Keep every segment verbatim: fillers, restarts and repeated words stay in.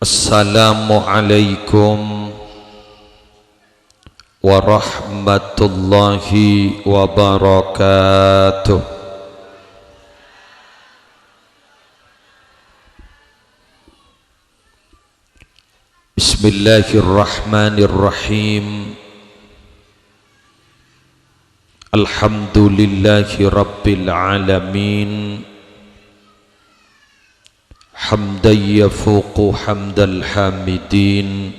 Assalamualaikum warahmatullahi wabarakatuh. Bismillahirrahmanirrahim. Alhamdulillahi rabbil alamin. Hamdan yafuqu hamdal hamidin.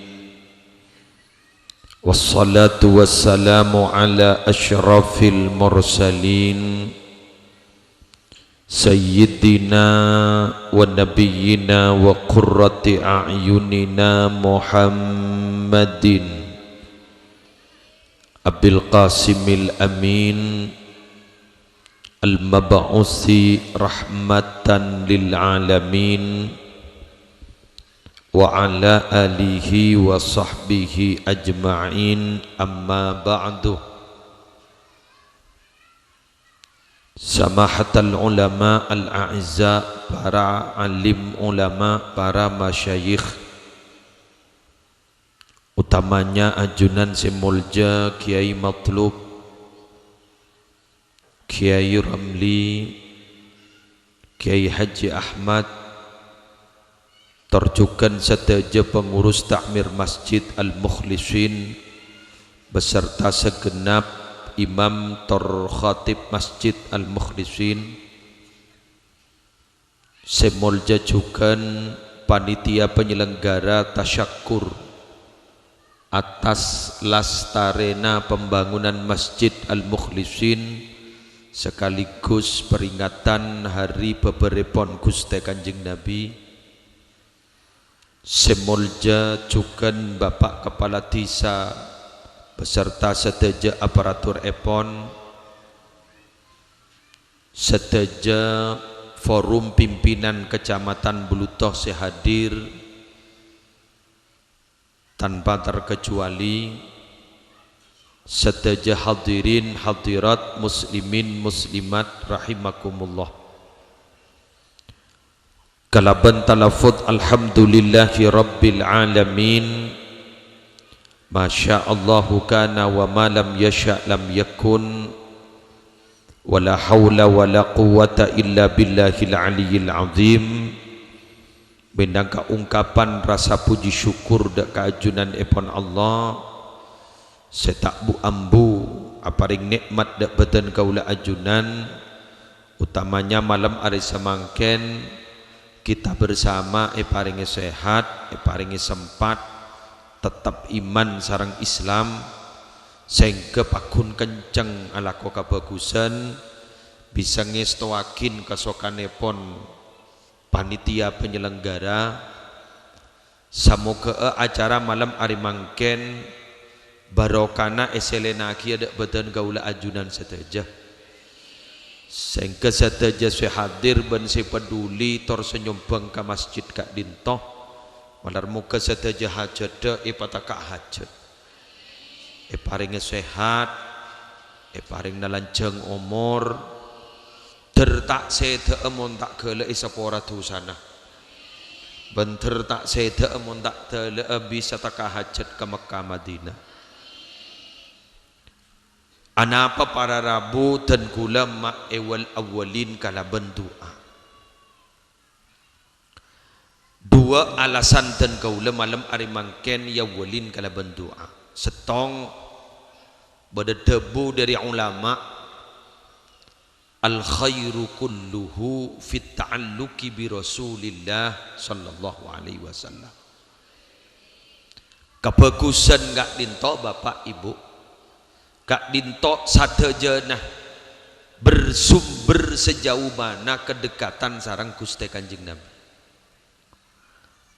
Wassalatu wassalamu ala asyrafil mursalin. Sayyidina wa nabiyyina wa qurrati a'yunina Muhammadin Abil Qasimil Amin al-mab'usi rahmatan lil alamin wa ala alihi wa sahbihi ajma'in, amma ba'du. Samahatal ulama al-a'izza, para alim ulama, para masyayikh, utamanya ajunan sè molja Kyai Matlub, Kyai Ramli, Kyai Haji Ahmad, tor jhughân sadhâjâ pengurus ta'mir Masjid Al-Mukhlisin beserta segenap imam tor khatib Masjid Al-Mukhlisin, sè molja jhughân panitia penyelenggara tasyakkur atas lastarèna pembangunan Masjid Al-Mukhlisin sekaligus peringatan Hari Bhâbhârèpon Ghustè Kanjeng Nabi. Sè molja jhughân Bapak Kepala Dhisa beserta sadhâjâ aparaturèpon, sadhâjâ forum pimpinan Kecamatan Bluto sè hadir, tanpa terkecuali sadhâjâ hadirin hadirat muslimin muslimat rahimakumullah. Kalabân talaffuz alhamdulillahi rabbil alamin, ma syaa Allahu kana wa ma lam yasya' lam yakun, wa la haula wa la quwwata illa billahil aliyyil azim, mènangka ungkapan rasa puji syukur dâ' ka ajunanèpon Allah sè ta' bu-ambu aparèng nè'mat dâ' bâdân kaulâ ajunan, utamanya malem arè samangkèn kita bersama èparèngè sehat, èparèngè sempat, tettep iman sareng Islam, sehingga pagghun kenceng alako kabhâghusân, bisa ngèstowaghin kasokanèpon panitia penyelenggara. Samoghâ'â acara malem arè mangkèn barokana èsèlènnaghiyâ dâ' bâdân kaulâ ajunan sadhâjâ. Sehingga sadhâjâ sè hadir bân sè paduli tor sè nyombhâng ka masjid ka'dinto, malar moghâ sadhâjâ hajhâddhâ èpataka' hajhât. Èparèngè sehat, èparèngana lanjhâng omor, dhâr ta' sèdhâ'â mon ta' ghâlâi sapora dhusana. Bân dhâr ta' sèdhâ'â mon ta' dâlâ'â bisa taka' hajhât ka Mekkah Madinah. Anapa para rabu dân ghulâ ma' èwal-awwalin kalabân du'a? Duwâ' alasan dân kaulâ malem arè mangkèn èawwalin kalabân du'a. Sèttong, bâdâ dhâbu dâri ulama, "Al khairu kulluhu fit ta'alluqi bi Rasulillah sallallahu alaihi wasallam." Kabhâghusân ka'dinto, Bapa', Ibu, ka'dinto sadhâjâna bersumber sajhâuhânna kadhekatan sareng Ghustè Kanjeng Nabi.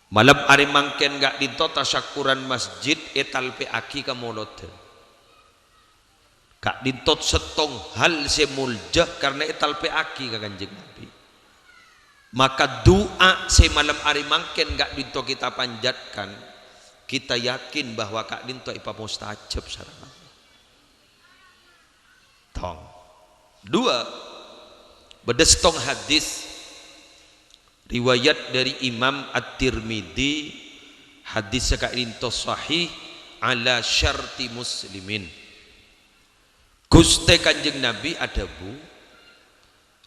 Malem arè mangkèn ka'dinto tasyakkuran masjid ètalpè'aghi ka molodhân. Ka'dinto sèttong hal sè molja karna ètalpè'aghi ka Kanjeng Nabi. Maka du'a sè malem arè mangkèn ka'dinto kita panjatkan, kita yakin bahwa ka'dinto èpamustajab sareng Allah. Tong. Duwâ', bâdâ sèttong hadis riwayat dâri Imam At-Tirmidzi, Hadis ka'dinto sahih ala syarti muslimin. Ghustè Kanjeng Nabi adhâbu,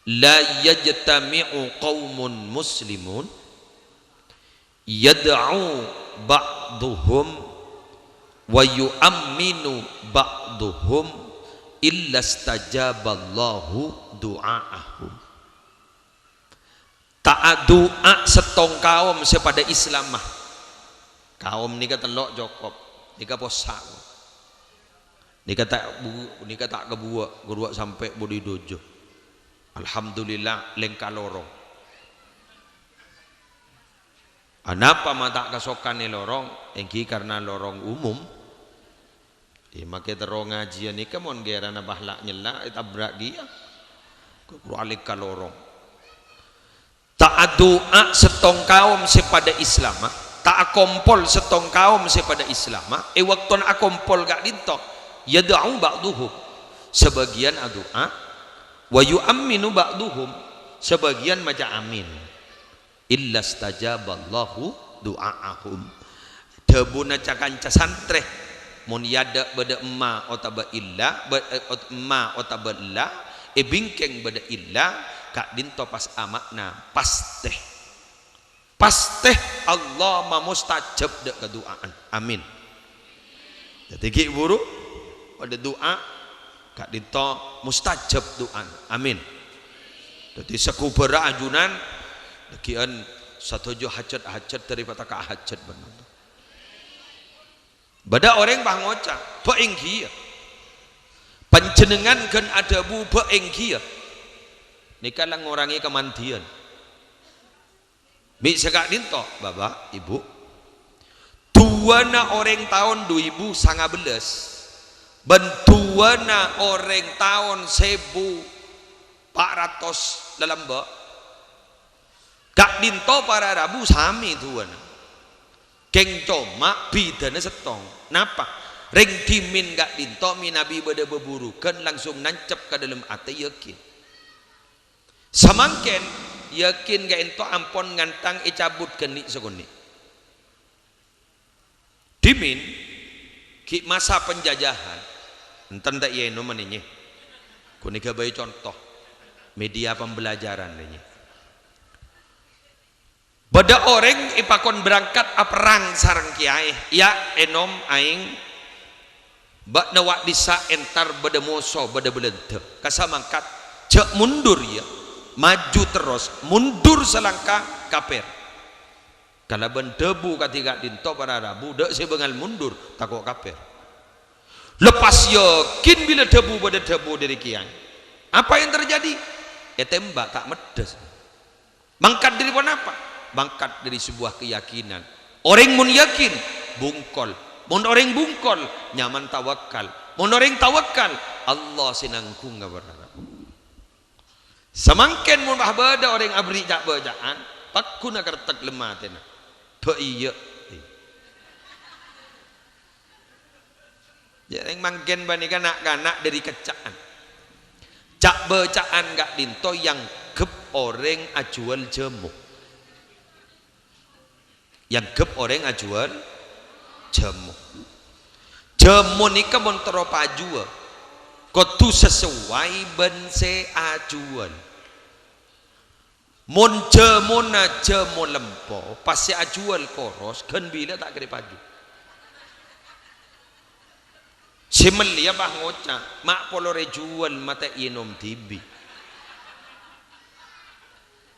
"La yajtami'u qaumun muslimun yad'u ba'duhum wa yu'amminu ba'duhum illa stajaballahu du'a'ahum." Ta' adu'a sèttong kaom sè padâ Islamma. Kaom nèka tello' cokop. Nèka possa'. Nèka ta' bu-, nèka ta' kabuwâ', kabuwâ' sampè' budi duju. Alhamdulillah, lèngka lorong. Anapa ma' ta' kasokan è lorong? Èngghi karna lorong umum. È, makè terro ngajhiyân nèka mon gherana bâhla' nyella', ètabrak ghiyâ. Kèng alèngka lorong. Ta' adu'a sèttong kaom sè padâ Islamma, ta' akompol sèttong kaom sè padâ Islamma, è bâktona akompol ka'dinto, yad'u ba'duhum, sabâgiyân adu'a, wa yu'amminu ba'duhum, sabâgiyân maca amin. Illa stajaballahu du'a'ahum. Dhâbuna ca-kanca santrè, mon è adâ' bâdâ emma otabâ ella, bâ-, eh, ot-, emma otabâ ella, è bingkèng bâdâ ella, ka'dinto pas ama'na, pastè. Pastè Allah mamustajab dâ' kadu'a'an. Amin. Dhâddhi ghi' bhuru padâ du'a, ka'dinto mustajab du'ana. Amin. Dhâddhi saghubârâ ajunan, dhâggi'ân sadhâjâ hajhât-hajhât dâri pataka' hajhât bân Allah. Bâdâ orèng pas ngoca', "Bâ' èngghiyâ." Panjhennengngan ghân adhâbu, "Bâ' èngghiyâ." Nèka la ngorangè kamandiyân. Mè' saka'dinto, Bapa', Ibu. Du'âna orèng taon du èbu sanga bellâs bân du'âna orèng taon sèbu pa' ratos lalambâ'. Ka'dinto para rabu samè du'âna. Kèng coma bidana sèttong. Napa? Rèng dhimèn ka'dinto mènabi bâdâ bhâbhurughân langsung nancep ka dâlem atè, yakin. Samangkèn, yakin ka'dinto ampon ngantang ècabut ghânni' sakonè'. Dhimèn, ghi' masa penjajahan, enten ta' ènom anènyè. Ghânèka bhâi conto, media pembelajaran anènyè. Bâdâ orèng èpakon berangkat aperrang sareng kèyaè, "Ya', ènom aèng, bâ'na wa' dissa' entar bâdâ moso, bâdâ bâlândhâ. Kasamangkat, jhâ' mundur, ya. Maju terros, mundur salangka, kapèr." Kalabân dhâbu kadhi ka'dinto para rabu, dâ' sè bângal mundur, tako' kapèr. Lepas yakin bilâ dhâbu bâdâ dhâbu dâri kèyaè. Apa yang terjadi? Ètèmbhâk, ta' meddhâs. Mangkat dâri ponapa? Mangkat dâri sebuah keyakinan. Orèng mon yakin, bungkol. Mon orèng bungkol, nyaman tawakkal. Mon orèng tawakkal, Allah sè nangghung abarara. Samangkèn mon pas bâdâ orèng aberri' ca'-bâca'an, pagghuna kertèk lem atèna. Bâ' iyâ. Jhâ' rèng mangkèn panèka na'-kana' dâri kecca'an. Ca'-bâca'an ka'dinto èangghep orèng ajhuwâl jhâmo. Èangghep orèng ajhuwâl jhâmo. Jhâmo nèka mon terro pajhuwâ, kodhu sasowai bân sè ajhuwâl. Mon jhâmona jhâmo lempo, pas sè ajhuwâl koros, ghân bilâ ta' kèra paju. Sè mellèya pas ngoca', "Ma' polorè jhuwâl, matè ènom dhibi'."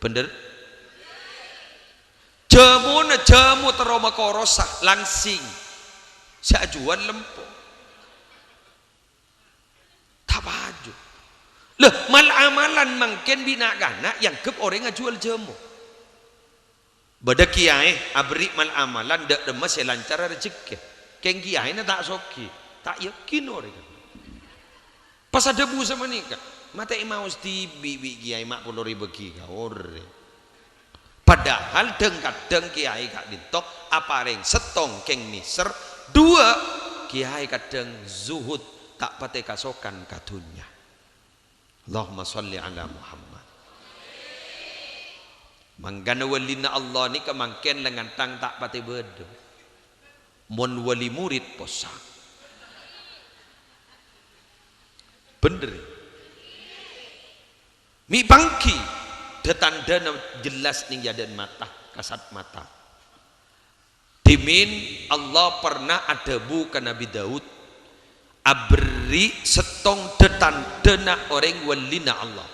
Bhender? Jhâmona jhâmo terro makorosa, langsing. Sè ajhuwâl lempo. Ta' paju. Lha, mal-amalan mangkèn bi' na'-kana' èangghep orèng ajhuwâl jhâmo. Bâdâ kèyaè aberri' mal-amalan dâ' remma sè lancara rejekkè. Kèng kèyaèna ta' soghi, ta' yakin orèng. Pas adhâbu sapanèka, "Matè èmaos dhibi' bi' kèyaè ma' polorè bâghi ka orèng." Padahal dhâng-kadhâng kèyaè ka'dinto aparèng sèttong kèng nèser, duwâ' kèyaè kadhâng zuhud, ta' patè kasokan ka dhunnya. Allahumma shalli ala Muhammad. Mangkana wâlina Allah nèka mangkèn la ngantang ta' patè bâdâ. Mon wali murid possa. Bhender. Mi' pangghi, dha-tandhâna jelas neng è adâ'na mata, kasat mata. Dhimèn Allah pernah adhâbu ka Nabi Daud, "Aberri' sèttong dha-tandhâna orèng walina Allah."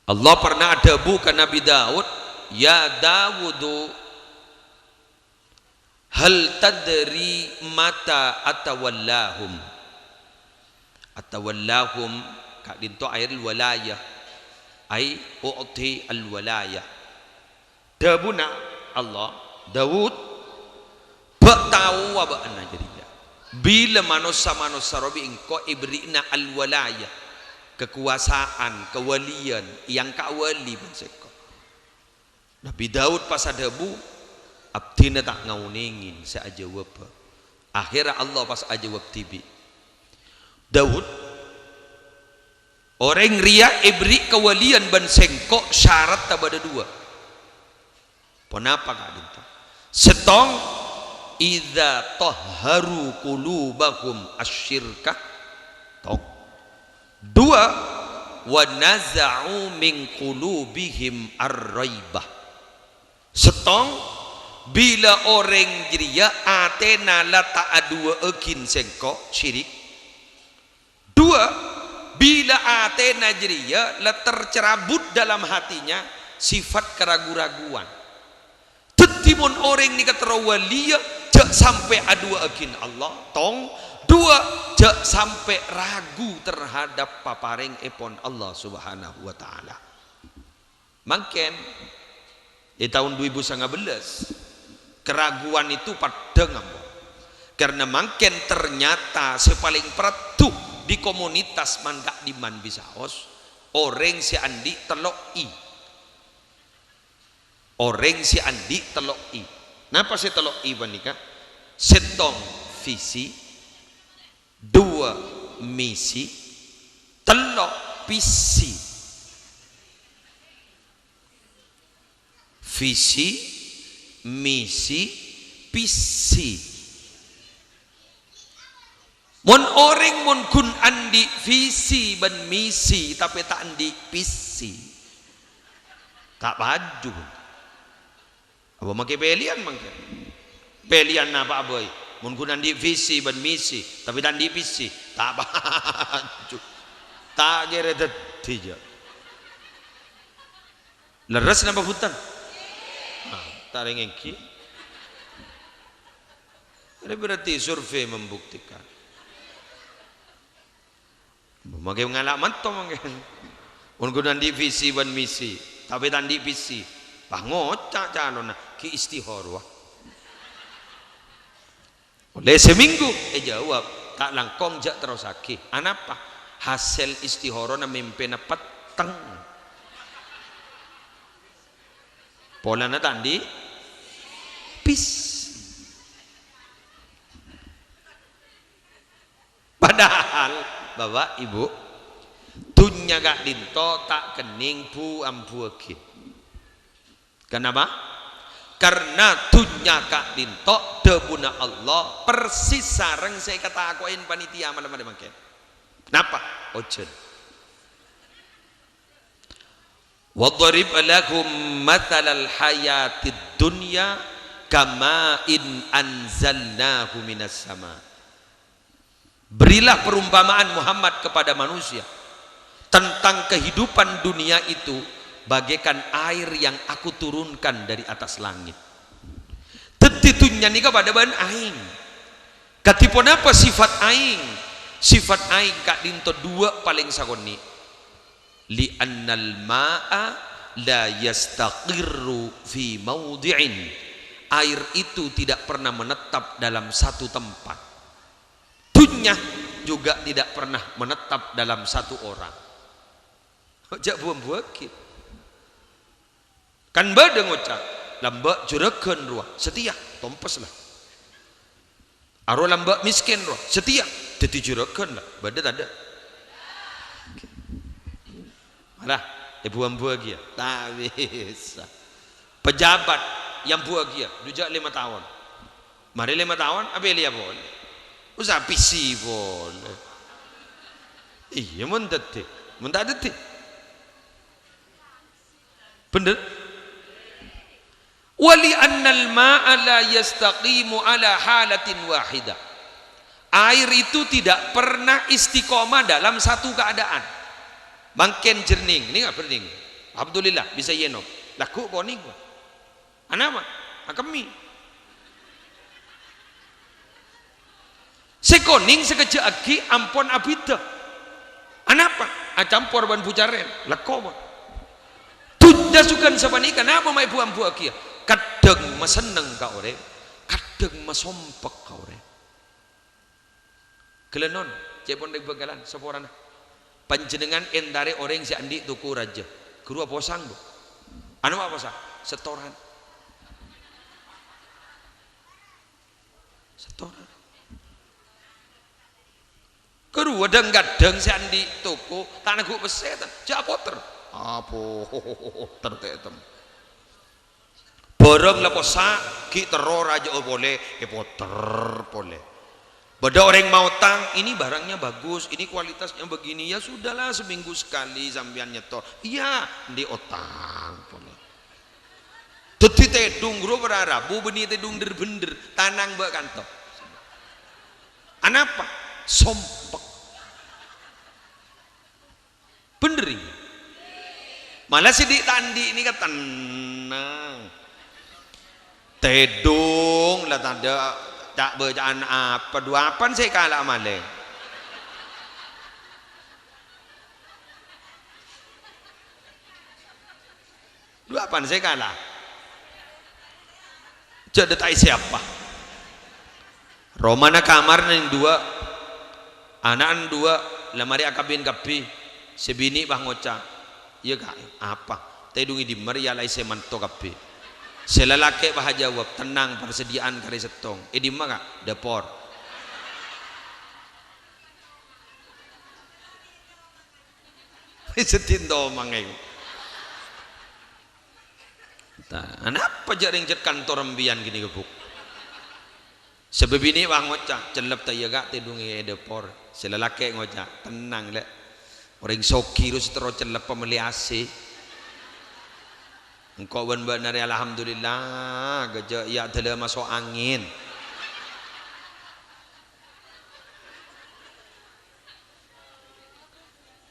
Allah pernah adhâbu ka Nabi Daud, "Ya Dawudu, hal tadri mata atawallahum?" Atawallahum, ka'dinto ayat al-walayah, ay u'ti al-walayah. Dhâbuna Allah, "Daud, bâ' taowa bâ'na jârèya, bilâ manossa-manossa rowa bi' engko' èberri'na al-walayah, kakobâsa'an, kawalian, èangka' wali bân sèngko'." Nabi Daud pas adhâbu, "Abdhina ta' ngaonèngè sè ajâwâbbhâ." Akhèrra Allah pas ajâwâb dhibi', "Daud, orèng rèya èberri' kawalian bân sèngko' syarat tabâdâ duwâ'." "Ponapa ka'dinto?" "Sèttong, idza tahharu qulubahum asyirka." Tong. Duwâ', "wa naza'u min qulubihim ar-raibah." Sèttong, bilâ orèng jârèya atèna la ta' aduwâ'âghin sèngko', syirik. Duwâ', bilâ atèna jârèya la tercerabut dalam hatinya sifat keragu-raguan. Dhâddhi, mon orèng nèka terro waliya, jhâ' sampè' aduwâ'âghin Allah. Tong. Duwâ', jhâ' sampè' ragu terhadap paparèngèpon Allah Subhanahu wa Ta'ala. Mangkèn, è taon du èbu sanga bellâs, keraguan itu paddhâng, ambo. Karena mangkèn ternyata sè palèng pèraddhu di komunitas man ka'dimman bisaos, orèng sè andi' tello' I. Orèng sè andi' tello' I. Napa sè tello' I panèka? Sèttong visi, duwâ' misi, tello' pissi. Visi, misi, pissi. Mon orèng mon ghun andi' visi bân misi, tapè ta' andi' pissi, ta' paju. Apa makè pèlèyan mangkèn? Pèlèyan napa bhâi? Mon ghun andi' visi bân misi, tapè ta' andi' pissi, ta' paju. Ta' kèra dhâddhi, jâ. Lerres napa bhunten? Nah, ta' rèng èngghi. Ini berarti survei membuktikan. Makè ngala' manto mangkèn. Mon ghun andi' visi bân misi, tapè ta' andi' pissi, pas ngoca' calonna, "Ghi' istihara." Ollè samènggu èjâwâb, ta' langkong jhâ' terrossaghi. Anapa? Hasèl istiharana mèmpèna petteng. Polana ta' andi' pis. Padahal, Bapak, Ibu, dhunnya ka'dinto ta' kennèng bu-ambuwâghi. Kenapa? Karena dhunnya ka'dinto dhâbuna Allah persis sareng sè èkatako'è panitia malem arè mangkèn. Napa? Ojhân. "Wadharib lahum matsalal hayatid dunya kama'in anzalnahu minas sama." Berilah perumpamaan Muhammad kepada manusia tentang kehidupan dunia itu bagaikan air yang Aku turunkan dari atas langit. Dhâddhi dhunnya nèka padâ bân aèng. Kadhi ponapa sifat aèng? Sifat aèng ka'dinto duwâ' palèng sakonè'. "Li'annal ma'a la yastaqirru fi maudhi'in." Air itu tidak pernah menetap dalam satu tempat. Dhunnya juga tidak pernah menetap dalam satu orang. Jhâ' bu-ambuwâghi. Kan bâdâ ngoca', "Lambâ' jhurâghân rowa, satèya, tompes la. Aro lambâ' mèskèn rowa, satèya, Dhâddhi juragan la, bâdâ tadâ'? Malah, èbu-ambuwâghi, yâ? Ta' bisa. Pejabat èambuwâghi, yâ? Jhâ' lèma taon. Marè lèma taon, apèlèya polè. Usa pèssè polè. Iyâ, mon dhâddhi. Mon ta' dhâddhi. Bhender? "Wa li annal ma'a la yastaqimu ala halatin wahidah." Air itu tidak pernah istiqomah dalam satu keadaan. Mangkèn jhârnèng, nèka bhârnèng. Alhamdulillah, bisa ènom. Lagghu' konèng, Pak. Anapa? Akemmè. Sè konèng sakejjhâ' aghi' ampon abhidhâ. Anapa? Acampor bân bucarèn. Lekko, Pak. Dhunnya jughân sapanèka, napa ma' èbu-ambuwâghiyâ? Kadhâng masenneng ka orèng, kadhâng masompek ka orèng. Ghellâ' non, ca'èpon rèng Bhângkalan, saporana. Panjhennengngan èntarè orèng sè andi' toko rajâ. Ghâruwa posang, Bu? Anu, ma' posang? Setoran. Setoran. Ghâruwa dhâng-kadhâng sè andi' toko, ta' neggu' pèssè, ta'? Jhâ' potèr. Apoter, tètem. Bhârâng la possa', ghi' terro rajâ'â polè, èpoter polè. Bâdâ orèng maotang, "Ini barangnya bagus, ini kualitasnya begini." Ya sudahlah, seminggu sekali sampèyan nyetor. Iyâ, andi' otang polè. Dhâddhi tèdung, ghâruwa para rabu, bânnè tèdung dhâr-bhendhâr, tanang bâ' kanto. Anapa? Sompek. Bhender, iyâ? Malah sè dhi'-tandhi' nèka tennang. Tèdung la tadâ' ca'-bâca'an apa, duwâ' apana sè èkala'a malèng? Duwâ' apana sè èkala'a? Jhâ' dâ' ta' èsè apa. Romana kamar neng duwâ', ana'na duwâ', la marè akabin kabbhi. Sè binè' pas ngoca', "Iyâ, Ka', apa? Tèdung è dimma rèya la èsè manto kabbhi?" Sè lalakè' pas ajâwâb, "Tennang, parsadhiyâ'ân karè sèttong." "È dimma, Ka'?" "Dâpor." Sè dinto mangèng. Ta-, anapa jhâ' rèng jhât kantor embiyan ghânèka, Bu'? Sè bâbinè' pas ngoca', "Cellep ta' iyâ, Ka', tèdung è dâpor." Sè lalakè' ngoca', "Tennang, Lè'. Orèng soghi ro sè terro cellep pamellè A C. Engko' bân bâ'na rè alhamdulillah, ghâjâ' iyâ dâlâ maso' angèn."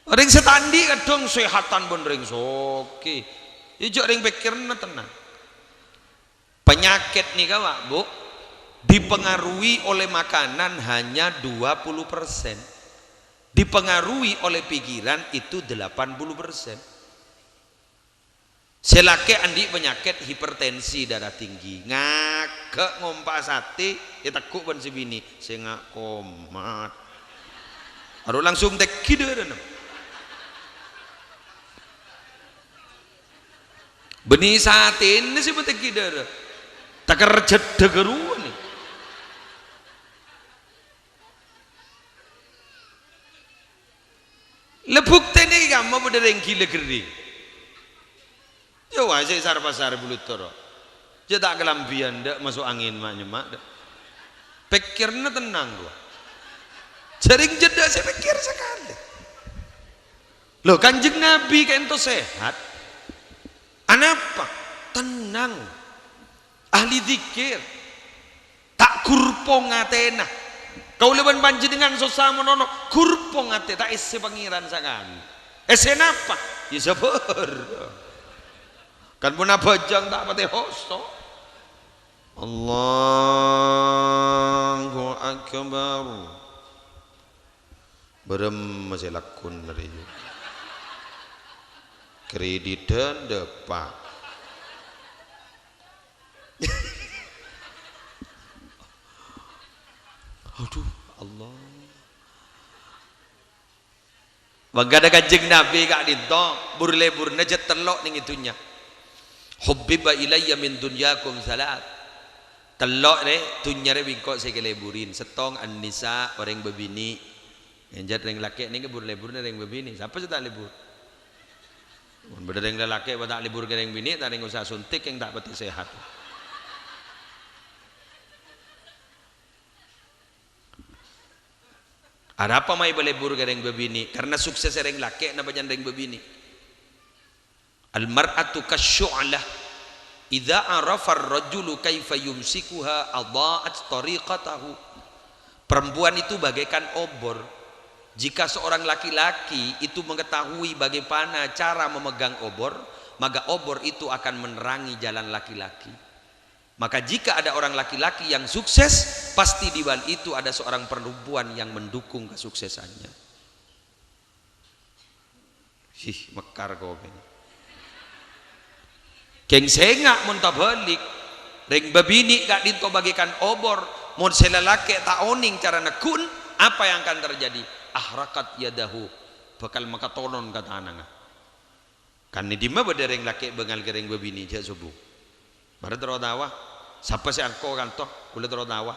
Rèng sè ta' andi' kadhâng sèhatan bân rèng soghi. Iyâ jhâ' rèng pèkkèranna tennang. Penyakit nèka, Pak, Bu, dipengaruhi oleh makanan hanya dua puluh persen. Dipengaruhi oleh pikiran itu delapan puluh persen. Sè lakè' andi' panyakèt hipertensi, darah tinggi, ngaghâ' ngompa' satè, ètegghu' bân sè binè', "Sènga' komat." Aro langsung tèngghi dârâna. Bânnè satèna sè matèngghi dârâ. Takerjhâddhâ ghâruwa nè. La buktèna è kamma bâdâ rèng ghilâ ghâring. Yâ, wa, sè sar-pasar bulu toro. Jhâ' ta' kalambhiyân, dâ' maso' angèn ma'-nyemma', dâ'. Pèkkèranna tennang, rowa. Jhâ' rèng jhâddhâ sè pèkkèr sakalè. Lho, Kanjeng Nabi kaènto sehat. Anapa? Tennang. Ahli dzikir. Ta' ghurpong atèna. Kaulâ bân panjhennengngan sossa mon ono, ghurpong atè, ta' èssè Pangèran sakalè. Èssè napa? Yâ sabâr. Kan mon abhâjâng ta' patè hoso. Allahu Akbar. Bârâmma sè lakon rèya? Kreditan dâpa'. Aduh, Allah. Mangkana Kanjeng Nabi ka'dinto, bur-leburna jhât tello' neng è dhunnya. "Hubbiba ilayya min dunyakum salat." Tello' rè, dhunnya rè bi' engko' sè èkalèburin. Sèttong an-nisa, orèng bâbinè'. Enjâ' rèng lakè' nèka bur-lèburna rèng bâbinè'. Sapa sè ta' lèbur? Mon bâdâ rèng lalakè' bâ' ta' lèbur ka rèng binè', ta' rèng osa suntik, kèng ta' patè sehat. Arapa maè bâ' lèbur ka rèng bâbinè'? Karna suksessa rèng lakè' napa jhân rèng bâbinè'? "Al-mar'atu kasyu'lah, idza 'arafar rajulu kaifa yumsikuha adha'at tariqatahu." Perempuan itu bagaikan obor. Jika seorang laki-laki itu mengetahui bagaimana cara memegang obor, maka obor itu akan menerangi jalan laki-laki. Maka jika ada orang laki-laki yang sukses, pasti di balik itu ada seorang perempuan yang mendukung kesuksesannya. Sih, mekar kopèng. Kèng sènga' mon tabâlik, rèng bâbinè' ka'dinto bagaikan obor, mon sè lalakè' ta' onèng cara neggu'na, apa yang akan terjadi? Ahraqat yadahu, bhâkal makatonon ka tanangnga. Kan è dimma bâdâ rèng lakè' bângal ka rèng bâbinè' jhâ' sobbhu? Marè terro tawa. Sapa sè angko kanto? Kaulâ terro tawa.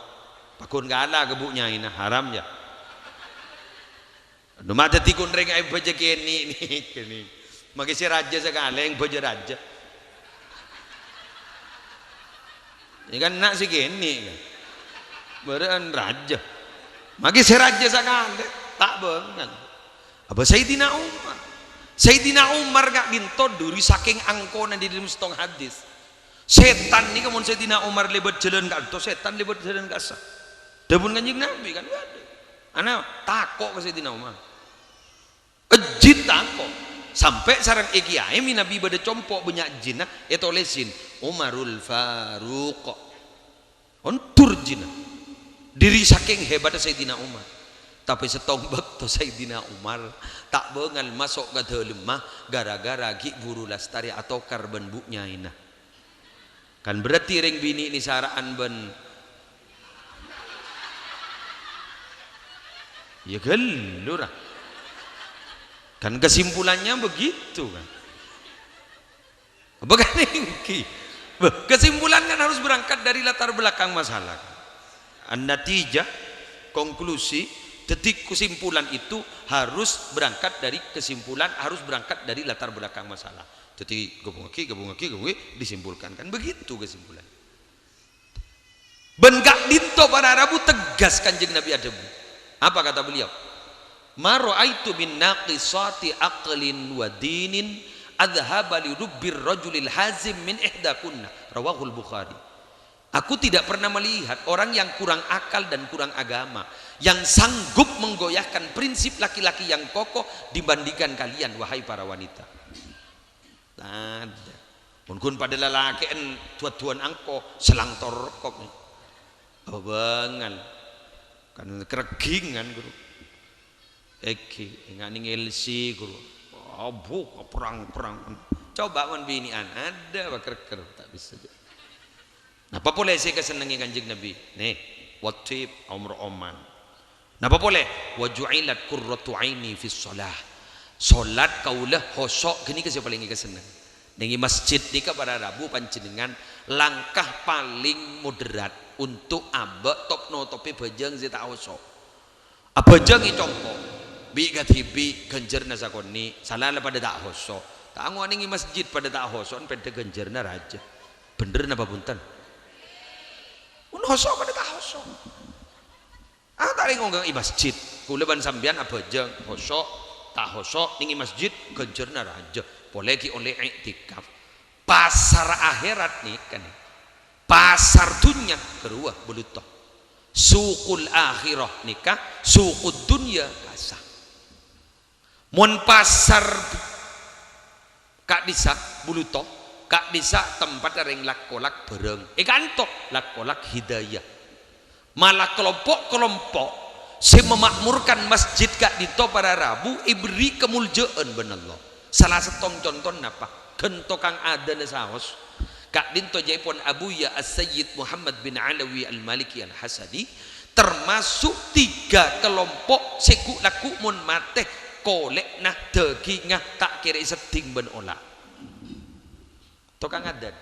Pagghun kala ka bu' nyaèna, haram, yâ. Anu, ma' dhâddhi kun rèng aèng bâjâ kènè' nèka nè. Maghi sè rajâ sakalè aèng bâjâ rajâ. Yâ kan na' sè kènè' kan. Bârâ'ân rajâ. Maghi sè rajâ sakalè, ta' bângal. Apa Sayyidina Umar? Sayyidina Umar ka'dinto dhuri sakèng angkona dâri sèttong hadis. Sètan nèka mon Sayyidina Umar lèbât jhâlân ka'dinto, sètan lèbât jhâlân ka'issa'. Dhâbuna Kanjeng Nabi kan, waduh. Ana tako' ka Sayyidina Umar. Jin tako'. Sampè' sareng è kèyaè mè' Nabi bâdâ compo' bânnya' jinna, ètolèsin Umarul Faruq. Ondur jinna. Dhâri sakèng hebatta Sayyidina Umar. Tapè sèttong bâkto Sayyidina Umar ta' bângal maso' ka dâlemma gara-gara ghi' buru lastarè atokar bân bu' nyaèna. Kan berarti rèng binè' nèsara'an bân, yâ ghâllu ra. Kan kesimpulannya begitu kan. Apa kan èngghi? Beh, kesimpulan kan harus berangkat dari latar belakang masalah. An-natijah, konklusi, dhâddhi kesimpulan itu harus berangkat dari kesimpulan, harus berangkat dari latar belakang masalah. Dhâddhi, ghâbungaghi, ghâbungaghi, ghâbungaghi, disimpulkan. Kan begitu kesimpulan. Bân ka'dinto para rabu tegas Kanjeng Nabi adhâbu. Apa kata beliau? "Ma ra'aitu min naqisati aqlin wa dinin adhhaba li rubbir rajulil hazim min ihdakunna." Rawahul Bukhari. "Aku tidak pernah melihat orang yang kurang akal dan kurang agama yang sanggup menggoyahkan prinsip laki-laki yang kokoh dibandingkan kalian, wahai para wanita." Tadâ'. Mon ghun padâ lalakè'en du-aduwân angko, selang torkop. Apa bângal. Kan kerèggingan, Guru. Èngghi, ènga' nèng L C, Guru. Abu, perang-perang. Coba mon binè'an, adâ' apa kerèggèr, ta' bisa jâ. Napa polè sè èkasennengngè Kanjeng Nabi? Nè, wathib, omor-oman. Napa polè? "Wa ju'ilat qurratu aini fis shalah." Salat kaulâ khusyu' ghânèka sè palèng èkasenneng. Nèng è masjid nèka para rabu panjhennengan langkah palèng moderat untuk abâ' top-notopè bhâjâng sè ta' khusyu'. Abhâjâng è compo', bi' kadhibi' ghânjhârânna sakonè', sala la padâ ta' khusyu'. Ta' angowa nèng è masjid padâ ta' khusyu', pèdâ ghânjhârânna rajâ. Bhender napa bhunten? Mon khusyu' padâ ta' khusyu'. Ah, ta' rèng ongghâng è masjid. Kaulâ bân sampèyan abhâjâng, khusyu', ta' khusyu', nèng è masjid, ghânjhârânna rajâ. Polè ghi' ollè i'tikaf. Pasar akhèrat nèka nè. Pasar dhunnya ghâruwa bâlutto. Suqul akhirah nèka, suqud dunya kasa. Mon pasar ka'dissa' bâlutto, ka'dissa' tempatta rèng lak-kolak bhârâng. È kanto lak-kolak hidayah. Mala kalompo'-kalompo' sè mamakmurkan masjid ka'dinto para rabu èberri' kamoljâ'ân bân Allah. Sala sèttong contona napa? Ghân tokang adâna saos. Ka'dinto jâèpon Abuya As-Sayyid Muhammad bin Alawi Al-Maliki Al-Hasani, termasuk tiga kelompok sè ghu'-lagghu' mon matè kolè'na, dâghingnga ta' kèra èseddhing bân ola'. Tokang adân.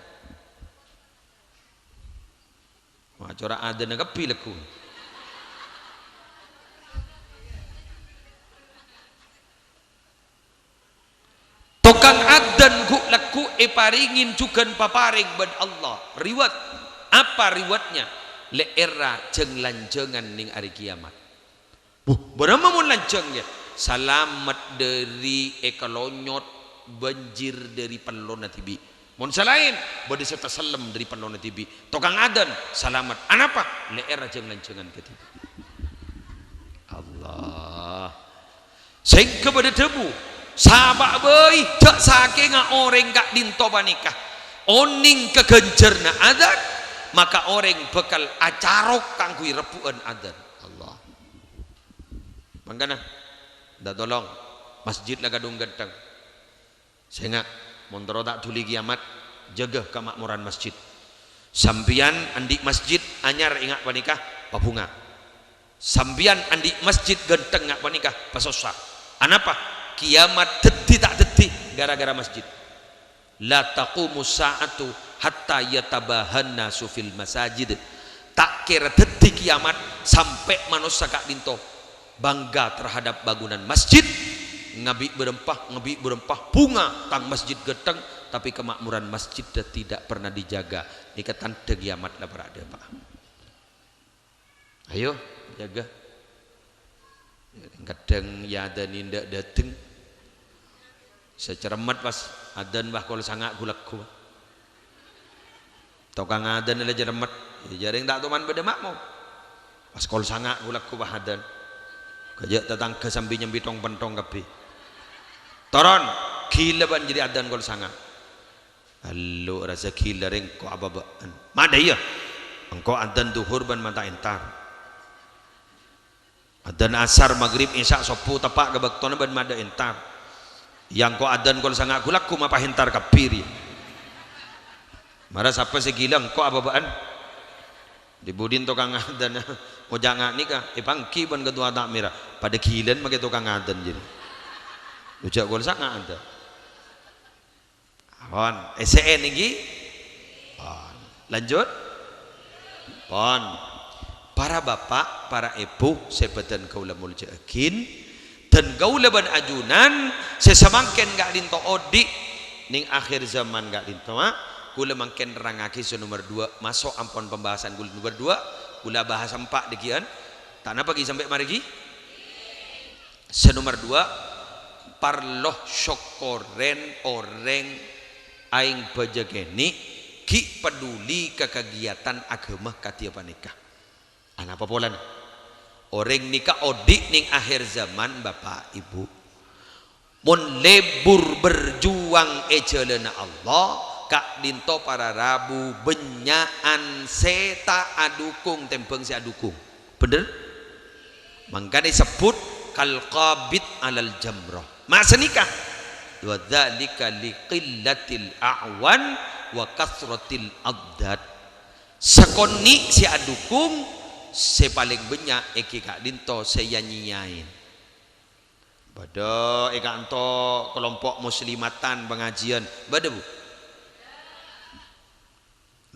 Wah, cora' adzânna kabbhi lagghu. Tokang adzân ghu-, lagghu èparèngè jhughân paparèng bân Allah. Reward. Apa rewardnya? Lè'èrra jhâng-lanjhângan nèng arè kiyamat. Buh, bârâmma mon lanjhâng, yâ? Salamet dhâri èkalonyot bânjir dhâri pellona dhibi'. Mon sè laèn, bâdâ sè tasellem dhâri pellona dhibi'. Tokang adzân, salamet. Anapa? Lè'èrra jhâng-lanjhângan kadhibi'. Allah. Sèngghâ bâdâ dhâbu, "Sapa bhâi, jhâ' sakènga orèng ka'dinto panèka onèng ka ghânjhârânna adzân, maka orèng bhâkal acarok kaangghuy rebbhu'ân adzân." Allah. Mangkana, minta tolong, masjid la kadhung ghântheng. Sènga', mon terro ta' dhuli kiyamat, jâgâ kama'moran masjid. Sampèyan andi' masjid anyar ènga' panèka pabhunga. Sampèyan andi' masjid ghântheng nga' panèka pasossa. Anapa? Kiyamat dhâddhi ta' dhâddhi ghârâ-ghârâ masjid. "La taqumus sa'atu hatta yatabahan nasu fil masajid." Ta' kèra dhâddhi kiyamat sampè' manossa ka'dinto bangga terhadap bangunan masjid, ngabi' bârâmpa, ngabi' bârâmpa, bhunga tang masjid ghântheng, tapè kama'moran masjidda tidak pernah dijaga. Nèka tandhâ kiyamat la para' dâpa'. Ayo, jâgâ. Kadhâng èadzânè ndak dâteng. Sè cerremmet pas adzân, wah, kol sanga' ghu-lagghu. Tokang adzân la cerremmet. Yâ, jhâreng ta' toman bâdâ makmum. Pas kol sanga' ghu-lagghu, wah, adzân. Ghâjâ' tatangghâ sambi nyambi thong-penthong kabbhi. Toron, ghilâ bân jârèya adzân kol sanga'. Allo, rassa ghilâ rèng ko' abâbâ'ân. Madâ iyâ. Engko' adzân dhuhur bân mata entar. Adzân asar, maghrib, isya, sobbhu teppa' ka bâktona bân madâ entar. Iyâ engko' adzân kol sanga' ghu-lagghu mapa entar kabbhi rèya. Mara sapa sè ghilâ engko' abâbâ'ân. Dhi-budhina tokang adzân ngoca' nga' nèka, èpangghi bân ketua takmir. Padâ ghilâna makè tokang adzân jârèya. Ojhâ' kol sanga' adzân. Pon, essè'è nèngghi? Pon. Lanjut? Pon. Para bapa', para èbhu sè bâdhân kaulâ molja'aghin, dân kaulâ bân ajunan sè samangkèn ka'dinto odi' nèng akhir zaman ka'dinto, ma', kaulâ mangkèn nerrangngaghi sè nomer duwâ', maso' ampon pembahasan kaulâ nomer duwâ', kaulâ bahas empa' dhâggi'ân. Ta' napa ghi sampè' marè ghi? Sè nomer duwâ', parlo sokkorèn orèng aèng bâjâ kènè' ghi' paduli ka kagiatan aghâma kadhiyâ panèka. Anapa polana? Orèng nèka odi' nèng akhir zaman, Bapa', Ibu. Mon lebur berjuang è jhâlânna Allah, ka'dinto para rabu bânnya'an sè ta' adhukung tèmbhâng sè adhukung. Bhender? Mangkana èsebbhut kal qabid alal jamrah. Ma' sanèka, "Wa dzalika li qillatil a'wan wa katsratil adad." Sakonè' sè adhukung, sè palèng bânnya' èngghi ka'dinto sè ya-nyèyaè. Bâdâ è ka'anto kelompok muslimatan pangajiyân. Bâdâ, Bu?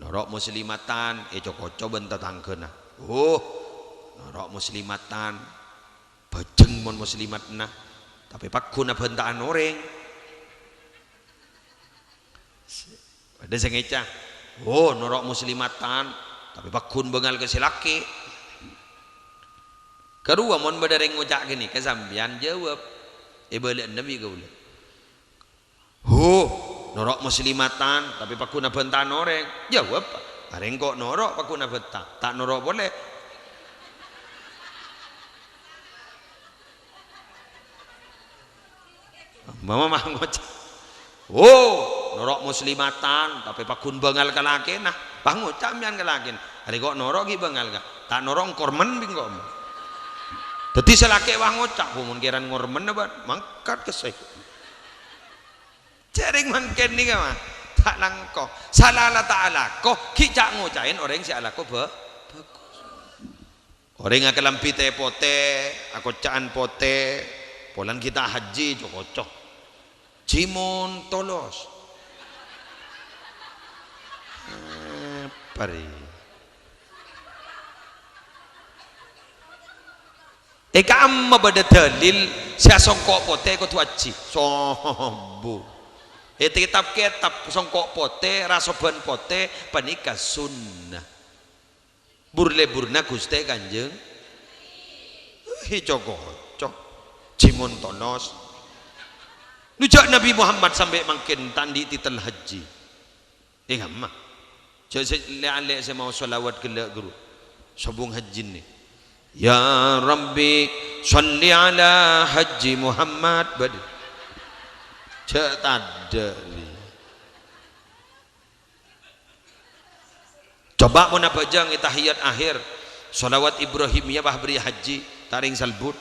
Noro' muslimatan, èco-koco bân tatangghâna. Oh, noro' muslimatan, bhâjheng mon muslimatanna, tapè pagghun abhânta'an orèng. Bâdâ sè ngoca', "Oh, noro' muslimatan, tapè pagghun bângal ka sè lakè'." Karowa mon bâdâ rèng ngoca' ghânèka, sampèyan jâwâb, èbâlâ'âna bi' kaulâ. "Huh, noro' muslimatan, tapè pagghun abhânta'an orèng." Jâwâb, "Arèng ko' noro' pagghun abhânta, ta' noro' polè." Mama mah ngoca', "Oh, noro' muslimatan, tapè pagghun bângal ka lakèna." Pas ngoca' sampèyan ka lakèna, "Arèng ko' noro' ghi' bângal, Ka'? Ta' noro' engko' remmen bi' engko'." Dhâddhi sè lakè' pas ngoca', "Oh, mon kèran engko' remmen, bân, mangkat ka sè." Jhâreng mangkèn nèka, mah, ta' langkong. Sala la ta' alako, ghi' ca' ngoca'è orèng sè alako bhâ-, bhâghus. Orèng akalambhi tè potè, akoca'an potè, polana ghi' ta' hajji, co-koco. Jimon tolos. Apa rè? È ka'emma bâdâ dalil sè asongko' potè kodhu ajjhi. Sombong. È kètab-kètab songko' potè, rasoban potè, panèka sunnah. Bur-lebburna Ghustè Kanjeng. Hi, co-koco. Jimon tonos. Nu jâ' Nabbhi Muhammad sampè' mangkèn ta' andi' titel hajji. È ka'emma. Jâ' sè lè'-alè' sè maos shalawat ghellâ' ghuru. Sobung hajjina. Ya Rabbi, shalli ala Hajji Muhammad. Bâdâ. Jâ' tadâ', ri. Coba mon abhâjâng è tahiyat akhir, shalawat Ibrahimiyah pas bâriyâ hajji, ta' rèng salbut.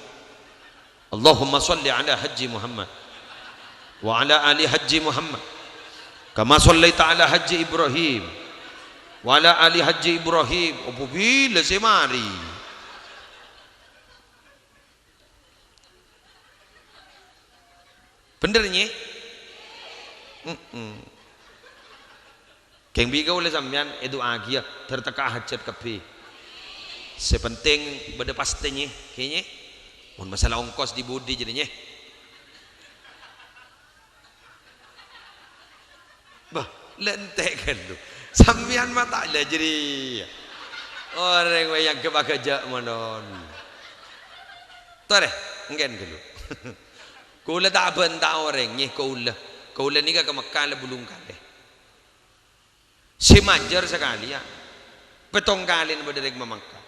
Allahumma shalli ala Hajji Muhammad wa ala ali Hajji Muhammad, kama shallaita ala Hajji Ibrahim wa ala ali Hajji Ibrahim. Apa bilâ sè marè? Bhender, nyè? Mm-mm. Kèng bi' kaulâ sampèyan èdu'aaghiyâ, dâr tekka hajhât kabbhi. Sè penting bâdâ pastè, nyè, kèya, nyè. Mon masalah ongkos di-budi jârèya, nyè. Bâh, la entè' ghâllu. Sampèyan ma' ta' la jârèya. Orèng wè èangghep aghâjâ' monon. Torè, engghân ghâllu. Kaulâ ta' abhânta orèng, nyè, kaulâ. Kaulâ nèka ka Mekkah la bâllung kalè. Sè majâr sakalèyan. Pèttong kalèna bâdâ rèng mamangkat.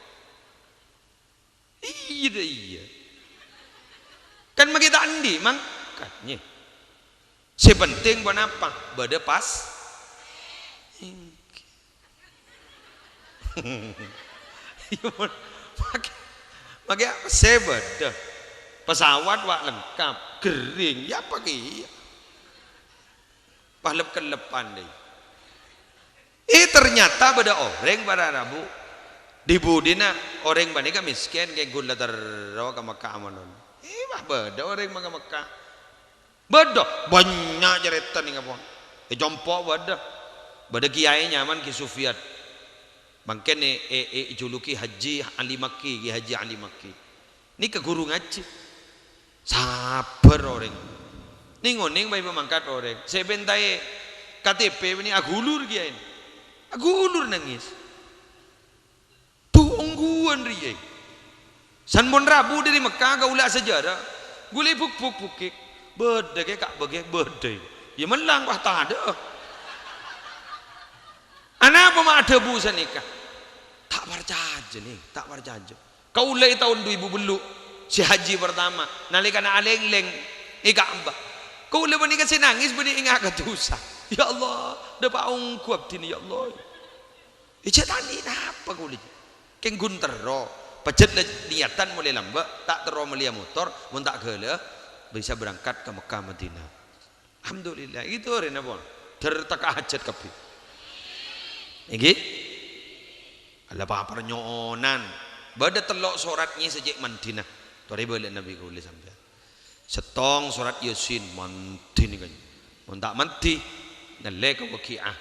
Iyâ, dâ' iyâ. Kan maghi ta' andi' mangkat, nyè. Sè penting ponapa? Bâdâ pas. Èngghi. Iyâ, mon. Maghi, maghi apa sè bâdâ? Pesawat wa' lengkap, ghering, yâ apa kèya? Pas lep-kellepan, dâi. Eh, ternyata bâdâ orèng para rabu. Di-budina orèng panèka mèskèn, kèng ghun la terro ka Mekkah amonon. Eh, wah, bâdâ orèng ma' ka Mekkah. Bâdâ, bânnya' carèta nèng apa. È compo' bâdâ. Bâdâ kiyaè nyamana Ki Sufyan. Mangkèn è, è, è, èjuluki Haji Ali Makki, Ki Haji Ali Makki. Nèka ghuru ngajhi. Sabbhâr orèng. Nèng-onèng bhâi pamangkat orèng. Sè èpèntaè K T P bânnè aghulur kiyaèna. Aghulur nangès. Dhu ongghuwân rèya. San mon rabu dâri Mekkah kaulâ asajârâ. Ghulâ buk-buk bukik. Bâdâ kè ka' bâghi bâdâ. Yâ mellang wah tadâ'. Anapa ma' adhâbu sanèka? Ta' parcajâ, nè, ta' parcajâ. Kaulâ è taon du èbu bellu', sè haji partama, nalèkana alènglèng è Ka'bah. Kaulâ panèka sè nangès bânnè enga' ka dhusa. "Ya Allah, dâpa' ongghu abdhina, ya Allah." È jhâ' ta' andi' napa kaulâ. Kèng ghun terro, pajhât la niyatan molaè lambâ', ta' terro mellèya motor, mon ta' ghâlâ bisa berangkat ka Mekkah Madinah. Alhamdulillah, itu arèna pon. Dâr tekka hajhât kabbhi. Èngghi? Ala papar nyo'onan. Bâdâ tello' sorat nyè sè cè' mandhina. Torè bâlâ Nabbhi kaulâ sampèyan. Sèttong sorat Yasin, mandhi nèka. Mon ta' mandhi, ngallè ka Waqi'ah.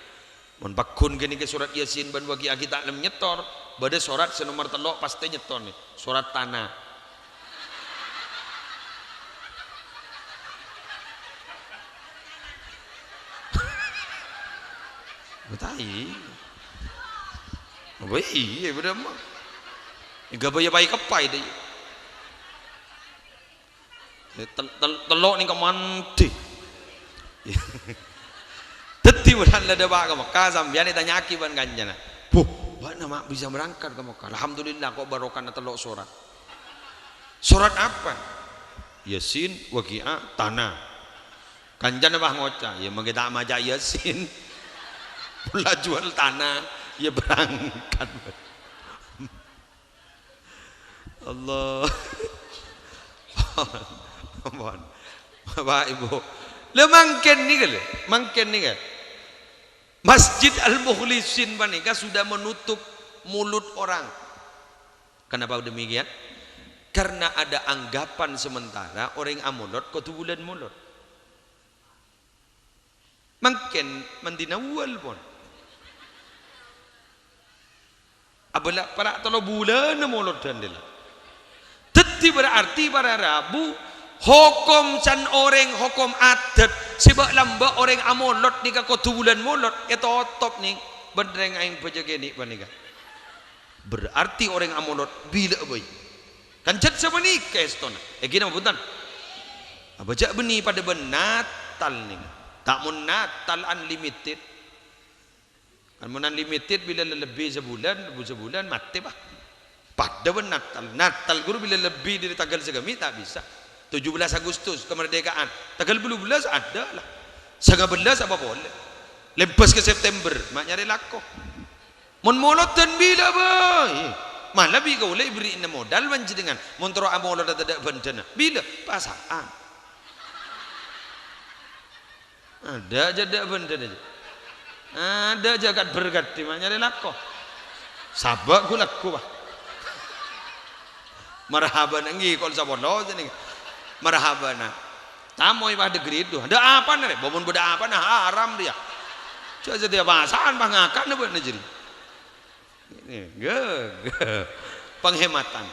Mon pagghun ghânèka sorat Yasin bân Waqi'ah ghi' ta' lem nyèttor, bâdâ sorat sè nomer tello' pastè nyèttor nè, sorat tana. Bâtai. Apa iyâ, bâdâ emma. Èngghi bâ yâ paè-keppaè dâ' iyâ. Tel-, tel-, tello' nèng ka mandhi. Dhâddhi, bulân la dâpa' ka Mekkah, sampèyan ètanya'aghi bân kancana. "Bu, bâ'na ma' bisa berangkat ka Mekkah?" "Alhamdulillah, ko' barokana tello' sorat." "Sorat apa?" "Yasin, Waqi'ah, tana." Kancana pas ngoca', "Yâ, mangkè ta' maca Yasin." Pon la juwâl tana, yâ berangkat. Allah. Ampon. Bapak Ibu. Lah mangkèn nèka lho, mangkèn nèka. Masjid Al-Mukhlisin panèka sudah menutup mulut orang. Kenapa demikian? Karena ada anggapan sementara orèng amolod kodhu bulân molod. Mangkèn mandhina uwâl pon. Abâlâ para' tello bulânna molodhân dâlâ. Dhâddhi Berarti para rabu, hokom can orèng, hokom adat sè bâ'-lambâ' orèng amolod nèka kodhu bulân molod ètotop, nèng. Bân rèng aèng bâjâ kènè' panèka. Berarti orèng amolod bilâ bhâi. Kan jhât sapanèka èstona. Èngghi napa bhunten? Abâ' jhâ' bânnè padâ bân Natal nèng. Ta' mon Natal unlimited. Kan mon unlimited bilâ lebbi sabulân, lebbi sabulân matè, bâh. Padâ bân Natal. Natal ghuru bilâ lebbi dâri tangghâl saghâmè' ta' bisa. Tujuh belas Agustus, kemerdekaan. Tangghâl bâllu bellâs ada la. Sanga bellâs apa polè? Lèbâs ka September, ma' nyarè lako. Mon molodhân bilâ bhâi. Mala bi' kaulâ èberri'na modal panjhennengngan. Mon terro amolodhâ tadâ' bhândhânna. Bilâ? Pasa'an. Adâ' jhâ' tadâ' bhândhânna jhâ'. Adâ' jhâ' kat-berkat, ma' nyarè lako. Sabâ' ghu-lagghu, bâh. Marhabana èngghi, kol sapolo sènèng. Marhabana. Tamoy, bâh, dâgri dhu. Adâ' apana rè? Bâ mon bâdâ apana, haram rèya. Jhâ' satèya pasa'an, bâh, ngakanna bâ'na jârèya. Ini, gâ-, gâ-, penghematan.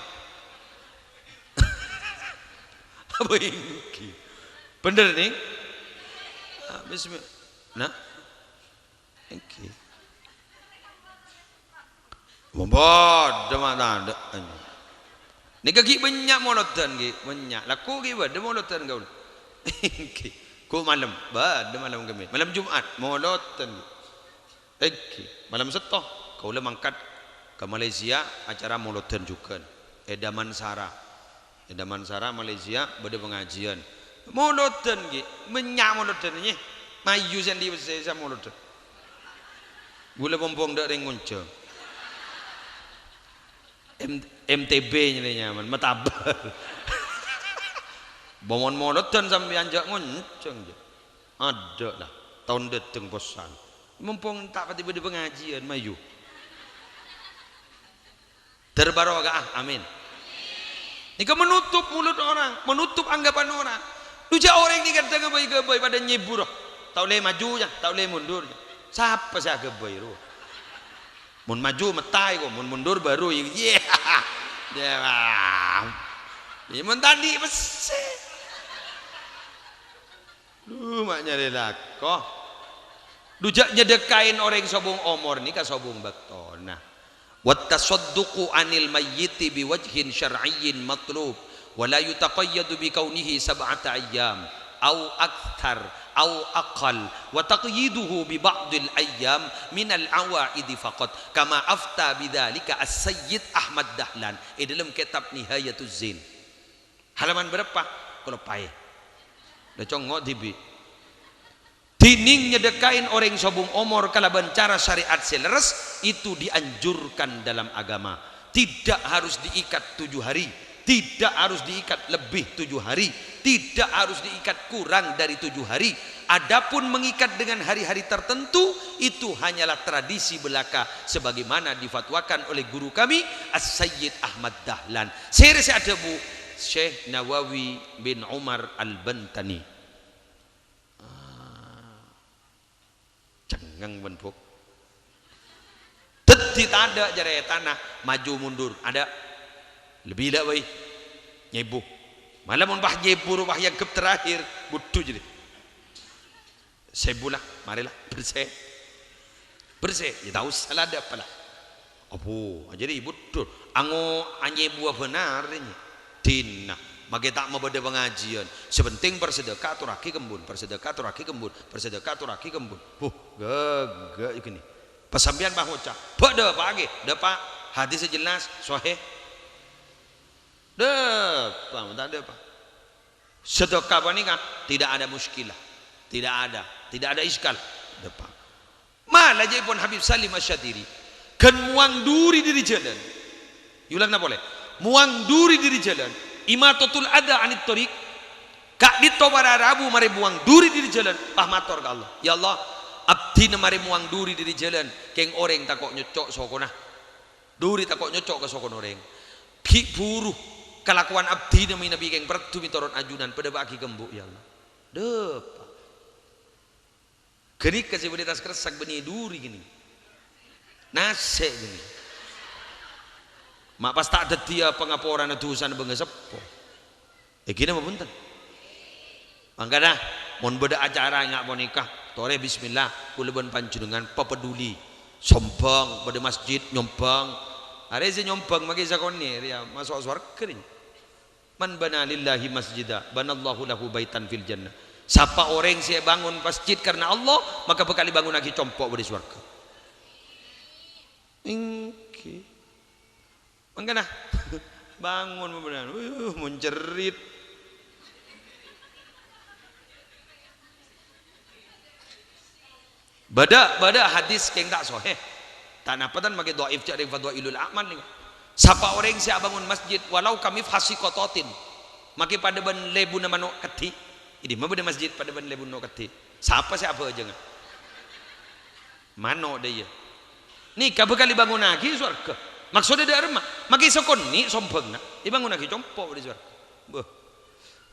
Apa èngghi? Bhender, nèng? Ah, bismi-, nah? Èngghi. Padâ ma' tadâ'. Nèka ghi' bânnya' molodhân, ghi' bânnya'. Lako ghi' bâdâ molodhân kaulâ. Èngghi. Ghu malem, bâdâ malem Kemmès. Malem Jum'at, molodhân, ghi'. Èngghi, malem Sètto, kaulâ mangkat ka Malaysia, acara molodhân jhughân è Damansara. È Damansara, Malaysia, bâdâ pangajiân. Molodhân, ghi', bânnya' molodhân, nyè. Mayu sè andi' pèssè, sè molodhân. Ghulâ pompong tadâ' rèng ngonjhâng. M-, M T B nyarè nyaman, matabâr. Bâ mon molodhân sampèyan jhâ' ngonjhâng, jhâ'. Adâ' la, taon dâteng possan. Mompong ta' patè bâdâ pangajiân, mayu. Terbarokah, amin. Nèka menutup mulut orang, menutup anggapan orang. Dhu jhâ' orèng nèka kadhâng ghâbây-ghâbây padâ nyèbu, ro. Ta' ollè maju, ya, ta' ollè mundur, ya. Sapa sè aghâbây, ro? Mon maju, metta, ko. Mon mundur, bâru, ya. Yè. Yè, wah. Yè, mon tadâ' pèssè. Dhu, ma' nyarè lako. Dhu jhâ' nyedhekkaè orèng sobung omor nèka sobung bâktona. Wat tasadduqu 'anil mayyiti biwajhin syar'iyyin matlub, wa la yutaqayyadu bi kaunihi sab'ata ayyam, au aktsar, au aqall, wa taqyiduhu bi ba'dil ayyam minal 'awaidi faqat, kama afta bidzalika As-Sayyid Ahmad Dahlan è dâlem kètab Nihayatuz Zain. Halaman bârâmpa? Kaloppaè. La congngo' dhibi'. Dhinèng nyedhekkaè orèng sobung omor kalabân cara syarè'at sè lerres, itu dianjurkan dalam agama. Tidak harus diikat tujuh hari, tidak harus diikat lebih tujuh hari, tidak harus diikat kurang dari tujuh hari. Adapun mengikat dengan hari-hari tertentu, itu hanyalah tradisi belaka sebagaimana difatwakan oleh guru kami, As-Sayyid Ahmad Dahlan. Sèrè sè adhâbu? Syekh Nawawi bin Umar Al-Bantani. Ah, cengngeng bân buk. Dhâddhi tadâ' carètana maju mundur, adâ'. Lebbi la bhâi. Nyèbu. Mala mon pas nyèbu rowa èangghep terakhir, budhu jârèya. Sèbu la, marè la, bersè. Bersè, ya tao sala adâ' apa la. Apo, ajârè budhu. Ango anyèbuwâ bhânar, nyè. Dina, makè ta' mabâdâ pangajiân. Sè pentèng parsadâka atorraghi ka embun, parsadâka atorraghi ka embun, parsadâka atorraghi ka embun. Huh, ghâghâ' ghânèka. Pas sampèyan pas ngoca', "Bâ' dâpa'aghi." Dâpa'. Hadis sè jelas, sahih. Dâpa', ta' dâpa'. Sedekah panèka tidak ada muskilah, tidak ada, tidak ada iskal. Dâpa'. Mala jâ'èpon Habib Salim Asy-Syatiri, ghân mowang duri dâri jhâlân. Èyolangna polè, mowang duri dâri jhâlân, imatatul adza anit thariq. Ka'dinto para rabu marè mowang duri dâri jhâlân, pas mator ka Allah, "Ya Allah, abdhina marè mowang duri dâri jhâlân, kèng orèng tako' nyocco' sokona." Duri tako' nyocco' ka sokona orèng. Ghi' buru kalakowan abdhina manabi kèng parlo mètorot ajunan, padâpa'aghi ka embu', ya Allah. Dâpa'. Ghânèka sè bâdâ è attas kersak bânnè duri ghânèka. Nasè' ghânèka. Ma' pas ta' dhâddhiyâ pangaporana dhusana bângaseppo. Èngghi napa bhunten? Mangkana, mon bâdâ acara enga' panèka, torè bismillah, kaulâ bân panjhennengngan papaduli. Sombhâng, bâdâ masjid, nyombhâng. Arèya sè nyombhâng makè sakonè', rèya maso' sowarghâ, rèya. "Man bana lillahi masjida, banallahu lahu baitan fil jannah." Sapa orèng sè bângon masjid karna Allah, maka bhâkal èbângonnaghi compo' bâdâ è sowarghâ. Èngghi. Mangkana, bângon pembenahan. Wih, mon cerit. Bâdâ, bâdâ hadis kèng ta' sohè. Ta' napa tan makè dhaif ca'na Fadhailul A'mal nèka. Sapa orèng sè abângon masjid walau kamifhasi qatatin, makè padâ bân lèbunna mano' keddhi'. È dimma bâdâ masjid padâ bân lèbunna keddhi'? Sapa sè abhâjângnga? Mano' dâ' iyâ. Nèka bhâkal èbângonnaghi sowarghâ. Maksodda dâ' remma? Makè sakonè' sombhângnga, èbângonnaghi compo' dâ' sowarghâ. Bâh.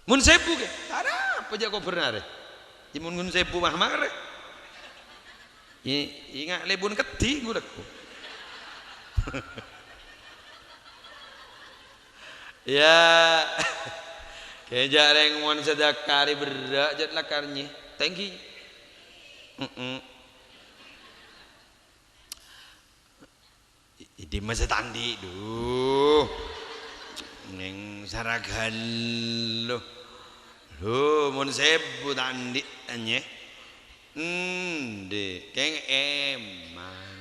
Mon sèbu kè, arapa jhâ' kobârna arè? Jhâ' mon, mon sèbu mah marè. I-, enga' lèbun keddhi' ghulâ. Ya. Kèng jhâ' rèng mon sadhâka arè berrâ' jhâ' lakar nyè. Thank you. Mm-mm. È dimma sè ta' andi', du. Neng saragallo. Lho, mon sèbu ta' andi', anyè. Endi', kèng èman.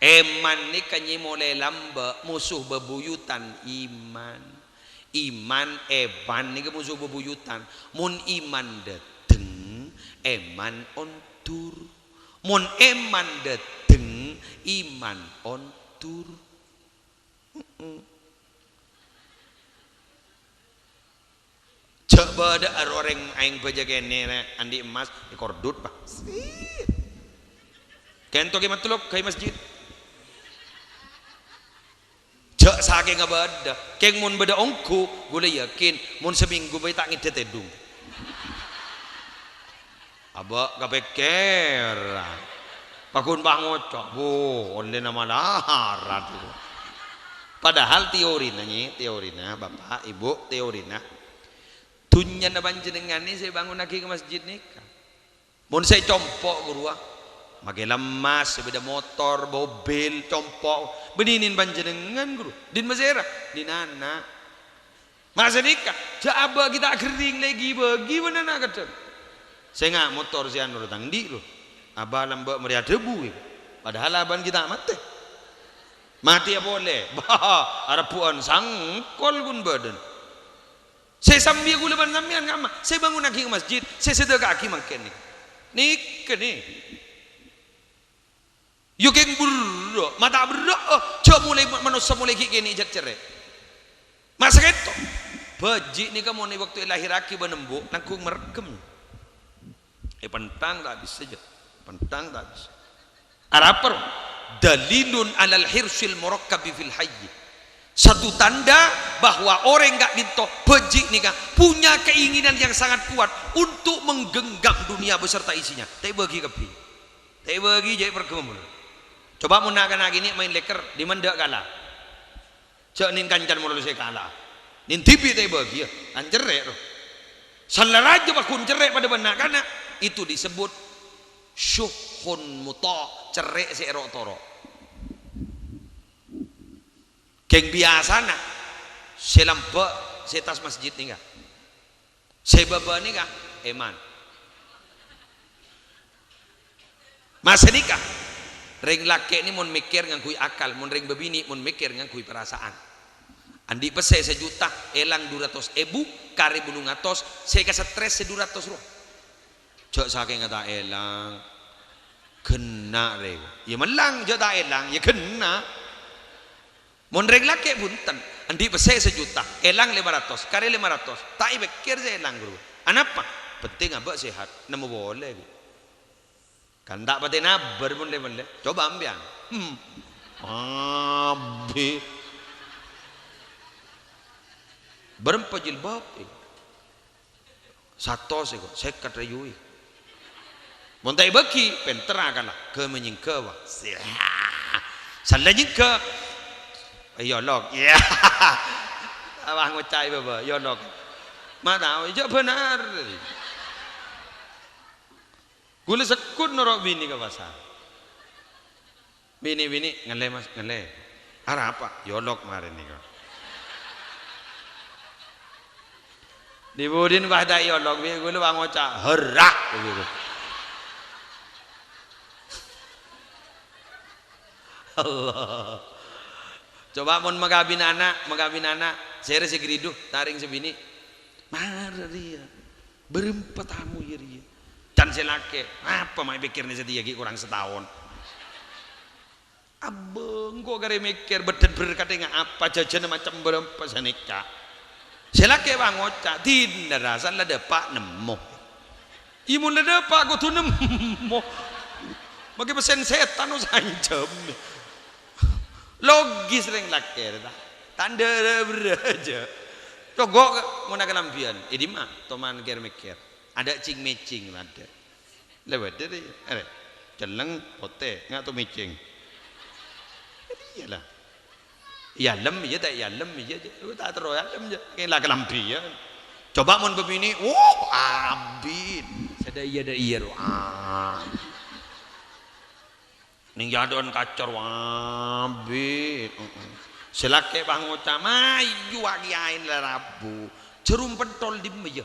Èman nèka nyè molaè lambâ', moso bebuyutan iman. Iman, èman nèka moso bebuyutan. Mon iman dâteng, èman ondur. Mon èman dâteng, iman ondur. Heeh. Jhâ' bâdâ aro orèng aèng bâjâ kènè', rè, andi' emmas, èkordhut, Pak. Sit. Kènto kè mattello', ghâbây masjid. Jhâ' sakènga bâdâ. Kèng mon bâdâ ongghu, ghulâ yakin, mon samènggu bhâi ta' ngèdhâ tèdung. Abâ' kapèkkèran. Paggun pas ngoca', "Wuh, ollèna malarat." Padahal teorina, nyè, teorina, Bapak, Ibu, teorina. Dhunnyana panjhennengngan nè sè èbângonnaghi ka masjid nèka. Mon sè compo', ghâruwa, makè lemmas, sepeda motor, mobil, compo', bânnè nèn panjhennengngan, ghuru. Dhin masèra? Dhin ana'. Maksod nèka, jhâ' abâ' ghi' ta' ghering lè ghi-bâghi bân ana' kadhâng. Sènga' motor sè anu ro tang andi' ro. Abâ' lambâ' marè adhâbu, yâ. Padahal abâ'na ghi' ta' matè. Matèya polè. Bâh, arebbhu'ân sangkol ghun bâdân. Sè sambiyâ ghulâ bân sampèyan ka'emma, sè bângonnaghi ka masjid, sè sadhâka'aghi mangkèn nèka. Nèka, nè. Yu kèng berrâ', ma' ta' berrâ', eh, jhâ' molaè ma-, manossa molaè ghi' kènè' jhât cerrè'. Ma' sakèto. Bhâji' nèka mon è bâkto èlahèrraghi bân embu', langghung marèggem. Èpèntang ta' bisa, jhâ'. Pèntang ta' bisa. Arapa, ro? Dalilun 'alal hirsil murakkabi fil hayy. Satu tanda bahwa orèng ka'dinto bhâji' nèka punya keinginan yang sangat kuat untuk menggenggam dunia beserta isinya. Ta' èbâghi kabbhi. Ta' èbâghi jhâ' èparèggem. Coba mon na'-kana' kènè' maèn lèkèr, dimma endâ' kala. Jhâ' nèn kancana malolo sè kala. Nèn dhibi' ta' èbâghi, yâ. Kan cerrè', ro. Sala rajâ paggun cerrè' padâ bân na'-kana', itu disebut syuhhun muta', cerrè' sè èro'-toro'. Kèng biyasana sè lambâ' sè attas masjid nèka. Sè bâbâ nèka èman. Maksod nèka, rèng lakè' nè mon mèkkèr ngangghuy akal, mon rèng bâbinè' mon mèkkèr ngangghuy parasaan. Andi' pèssè sajuta, èlang du ratos èbu, karè bâllung atos, sè èkastrès sè du ratos rowa. Jhâ' sakènga ta' èlang. Ghenna', rè. Yâ mellang, jhâ' ta' èlang, yâ ghenna'. Mon rèng lakè' bhunten, andi' pèssè sajuta, èlang lèma ratos, karè lèma ratos, ta' èpèkkèr sè èlang, ghuru. Anapa? Pentèng abâ' sehat, nemmo polè, ghu. Kan ta' patè nabâr mon lè-mellè. Coba sampèyan. Hmm. Abbi. Bârâmpa jilbab, eh. Satos èko, sèket rèyui. Mon ta' èbâghi, pènter akalla. Ghâ manyèngghâ, wa. Sala nyèngghâ. Yolok. Iyâ. Abâ' ngoca' bâbâ, yolok. Ma' tao, jhâ' bhender. Ghulâ segghut noro' binè ka pasar. "Binè, binè, ngallè, Mas, ngallè." "Arapa?" "Yolok marèn nèko." Dhi-budhina pas ta' èyolok, bi' ghulâ pas ngoca', "Herrah!" Allah. Coba mon makabin ana', makabin ana', sèra sè ghâridhu, ta' rèng sè binè'. Mara rèya. Bârâmpa tamoy rèya. Can sè lakè', apa ma' èpèkkèrè satèya ghi' korang sataon. Abbâ, engko' karè mèkkèr bâdân berkadhângnga apa jhâjhânna macem bârâmpa sanèka. Sè lakè' pas ngoca', "Dinna rasa la dâpa' nemmo." Iyâ, mon la dâpa' kodhu nemmo. Makè pèssèna sètan osa anjhâm. Logis rèng lakè' rè, ta'? Ta' ndâ' ra-bârâ jhâ'. Cogo' ka-, mon akalambhiyân. È dimma? Toman kèr-mèkkèr. Adâ' cing-mècing, adâ'. La bâdâ rè, arè. Celleng, potè, nga' to mècing. Iyâ la. Èyalem, iyâ, ta' èyalem, iyâ, jhâ'. Ta' terro èyalem, jhâ'. Kèng la kalambhi, yâ. Coba mon bâbinè', wuh, abit. Sadâ iyâ, dâ' iyâ, ro. Ah. Nèng yâ adâ'ân kacar, abit. Heeh. Sè lakè' pas ngoca', "Mayu, wa' kèyaèna la rabu. Jhârum pentol dimma, yâ?"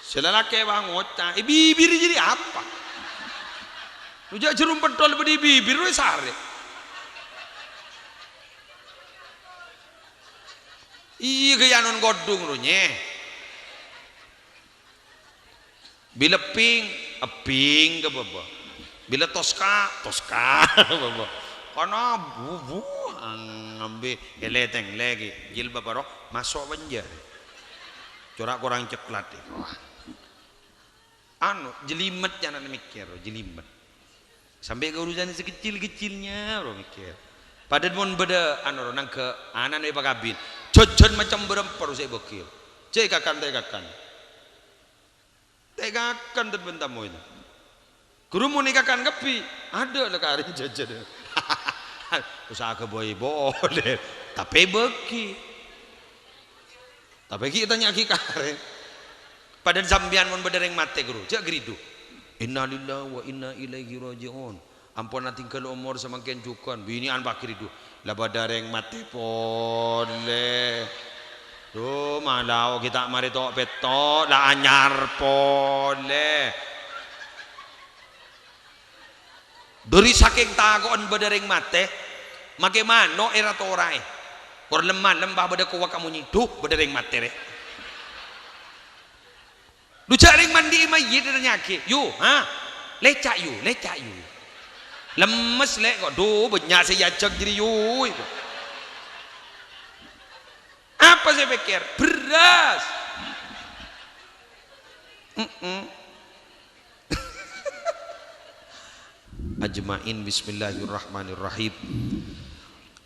Sè lalakè' pas ngoca', "È bibir jârèya apa?" Lo jhâ' jhârum pentol bâdâ è bibir, lo èsarè. Iyâ, ghâ' yâ non kodhung, lo, nyè. Bilâ pèng, èpèng ka bâbâ. Bilâ toska, toska ka bâbâ. Kana bu-, bu-, ngambè èlètèng lagi jilbab bâro maso' penjara. Cora' korang coklat, è. Wah. Anu, jelimet, jhâ' na mèkkèr, jelimet. Sampè' ka urusan sè kecil-kecilnya, ro mèkkèr. Padahal mon bâdâ, anu, ro, nangghâ' ana'na èpakabin. Jhâjhân macem bârâmpa ro sè èbâghi. Jhâ' èkakan, ta' èkakan. Ta' èkakan, ta' bân tamoy, ta'. Ghuru mon èkakan kabbhi, adâ' la karè jhâjhân. Usaha ghâbây polè, tapè èbâghi. Tapè ghi' ètanya'aghi karè. Padahal sampèyan mon bâdâ rèng matè, ghuru, jhâ' ghâridhu. "Innalillahi wa inna ilaihi raji'un." Ampon atinggal omor samangkèn jhughân, binè'an pagghâridhu. La bâdâ rèng matè polè. Duh, malao ghi' ta' marè to'-pèto', la anyar polè. Dhâri sakèng tako'en bâdâ rèng matè, makè mano' èra-toraè. Kor lem-malem pas bâdâ kowak amonyè, "Duh, bâdâ rèng matè, rè." Lo jhâ' rèng mandi'i mayyit ètanya'aghi, "Yu, ha? Lèca', Yu, lèca', Yu." Lemmes, lè', kok. "Duh, bânnya' sè èajhâk jârèya, Yu." Apa sè èpèkkèr? Bherrâs. Mm-mm. Ajma'in, bismillahirrahmanirrahim.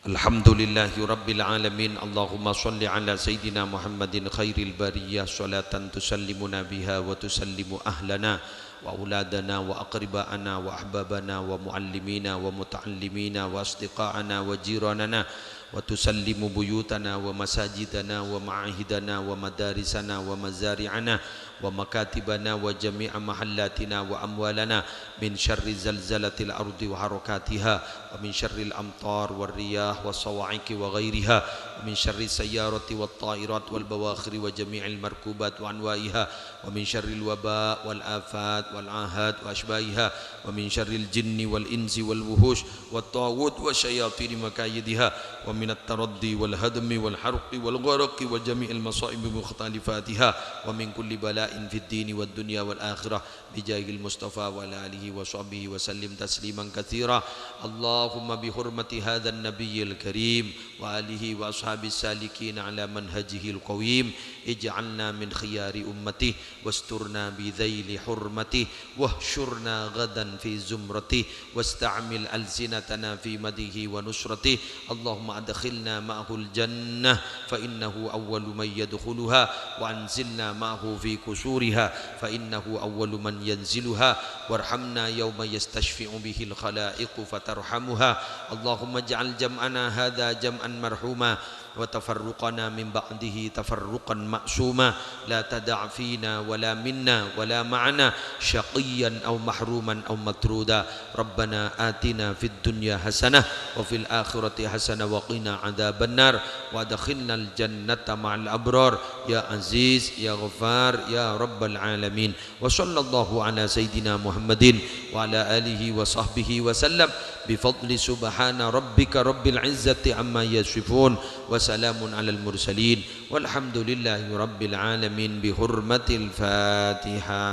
Alhamdulillahi rabbil alamin. Allahumma shalli ala sayyidina Muhammadin khairil bariyah, salatan tusallimuna biha wa tusallimu ahlana wa auladana wa aqriba'ana wa ahbabana wa muallimina wa muta'allimina wa asdiqa'ana wa jiranana, wa tusallimu buyutana wa masajidana wa ma'ahidana wa madarisana wa mazari'ana wa makatibana wa jami'a mahallatina wa amwalana min syarri zalzalatil ardi wa harakatiha, wa min syarril amtar war riyah was sawa'iqi wa ghairiha, wa min syarri sayyarati wat ta'irat wal bawakhiri wa jami'il markubat wa anwa'iha, wa min syarril waba wal afat wal ahad wa asbahiha, wa min syarril jinni wal insi wal wuhush wat taghut wa syayatini makayidiha, wa minat taraddi wal hadmi wal harqi wal gharaqi wa jami'il masaibi mukhtalifatiha, wa min kulli bala'in fid dini wad dunya wal akhirah, bi jahil Mustafa wa ala alihi wa sahbihi wa sallim tasliman katsira. Allahumma bi hurmati hadzan nabiyyil karim wa alihi wa ashabis salikin ala manhajihil qawim, ij'alna min khiyari ummati. واسترنا بذيل حرمته، واحشرنا غدا في زمرته، واستعمل ألسنتنا في مدحه ونصرته. اللهم أدخلنا معه الجنة فإنه أول من يدخلها، وأنزلنا معه في قصورها فإنه أول من ينزلها، وارحمنا يوم يستشفع به الخلائق فترحمها. اللهم اجعل جمعنا هذا جمعا مرحوما، وتفرقنا من بعده تفرقا معصوما، لا تدع فينا ولا منا ولا معنا شقيا أو محروما أو مطرودا. ربنا آتنا في الدنيا حسنة وفي الآخرة حسنة وقنا عذاب النار، وأدخلنا الجنة مع الأبرار، يا عزيز يا غفار يا رب العالمين. وصلى الله على سيدنا محمد وعلى آله وصحبه وسلم بفضل سبحان ربك رب العزة عما يصفون وسلام على المرسلين والحمد لله رب العالمين بحرمة الفاتحة.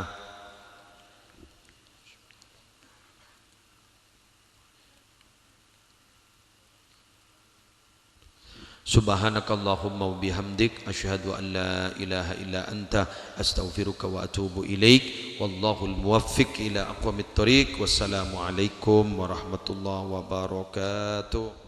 سبحانك اللهم وبحمدك، أشهد أن لا إله إلا أنت، أستغفرك وأتوب إليك. والله الموفق إلى أقوم الطريق. والسلام عليكم ورحمة الله وبركاته.